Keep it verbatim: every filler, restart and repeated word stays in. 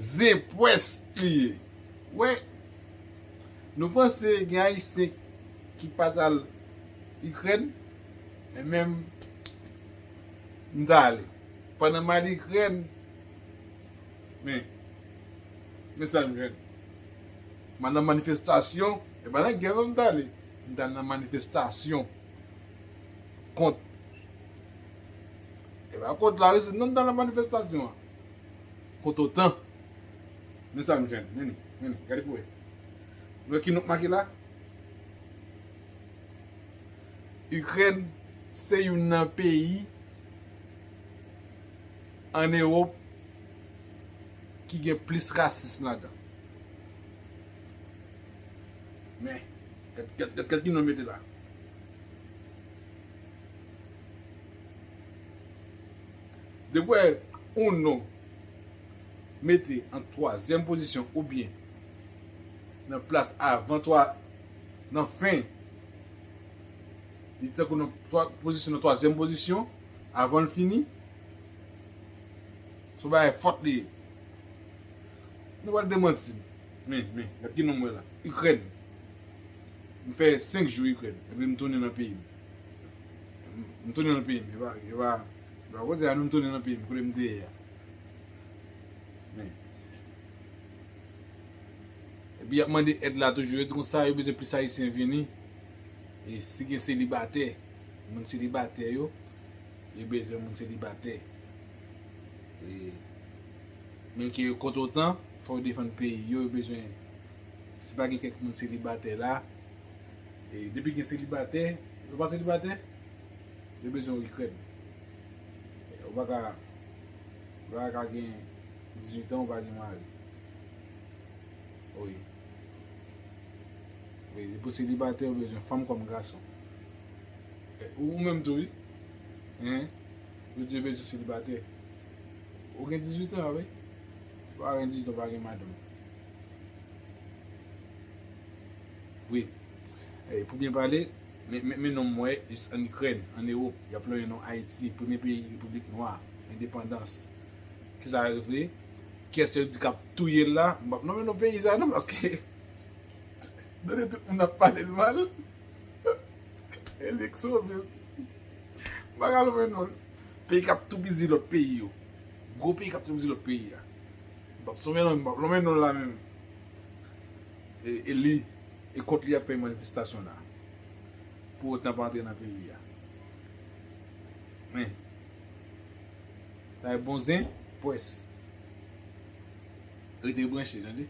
Zen pwès li ye. Wè, nou panse gen Ayisyen ki pa t al Ikrèn, men menm m t ale. Pandan m al Ikrèn, men, men sa m jwenn. M al nan manifestasyon, e pa nan gè non m t ale. M t al nan manifestasyon kont, e pa kont Larisi non m t al nan manifestasyon an. Kont OTAN. Men sa m jwenn. Men li, men li, gade pou wè. Nou wè ki nou make la? Ikrèn se youn nan peyi ann Ewòp ki gen plis rasism ladan. Men, gad, gad, gad, gad ki nou mete la. Depi w wè yon non mete an twazyèm pozisyon oubyen nan plas avan twa, nan fen, li tankou nan twa, pozisyon, nan twazyèm pozisyon, avan l fini, se yon bagay fòt li ye. Nou pral demanti m. Men, men, gad ki non m wè la. Ikrèn. M fè senk jou Ikrèn. Epi m tounen nan peyi m. M tounen nan peyi m. E pa, e pa, e pa kote a non m tounen nan peyi m. Kote m te ye a. Men. Epi y ap mande èd la toujou. Yo di konsa, yo bezwen plis Ayisyen vini. E si gen selibatè, moun selibatè yo, yo bezwen moun selibatè. E menm ke yo kont OTAN, fò yo defann peyi yo, yo bezwen, si pa gen kèk moun selibatè la, e depi gen selibatè, yo pa selibatè, yo bezwen Ikrèn. Ou pa ka, ou pa ka gen dizuit an, ou pa gen mari. Wi. Wi, pou selibatè, ou bezwen fanm kòm gason. E, ou, ou menm tou, wi. Hein? Ou di bezwen selibatè. Ou gen dizuit an, wi. Ou pa gen dizuit an, ou pa gen madanm. Wi. E, pou byen pale, men, men, men non m wè, is ann Ikrèn, ann Ewòp, y ap lonyen non Ayiti, premye peyi repiblik nwa, endepandans. Kisa yo vle? Kiyès yo di k ap touye l la? M p ap nonmen non peyi sa non, paske tande tout moun ap pale l mal. E li k sove m. M pa ka lonmen non l. Peyi k ap toupizi lòt peyi yo. Gwo peyi k ap toupizi lòt peyi a. M p ap lonmen non, m p ap lonmen non l la menm. E, e li, e kont li y ap fè manifestasyon la. Pou OTAN pa antre nan peyi a. Men, sa e bon zen, pwès. Rete branche, tande.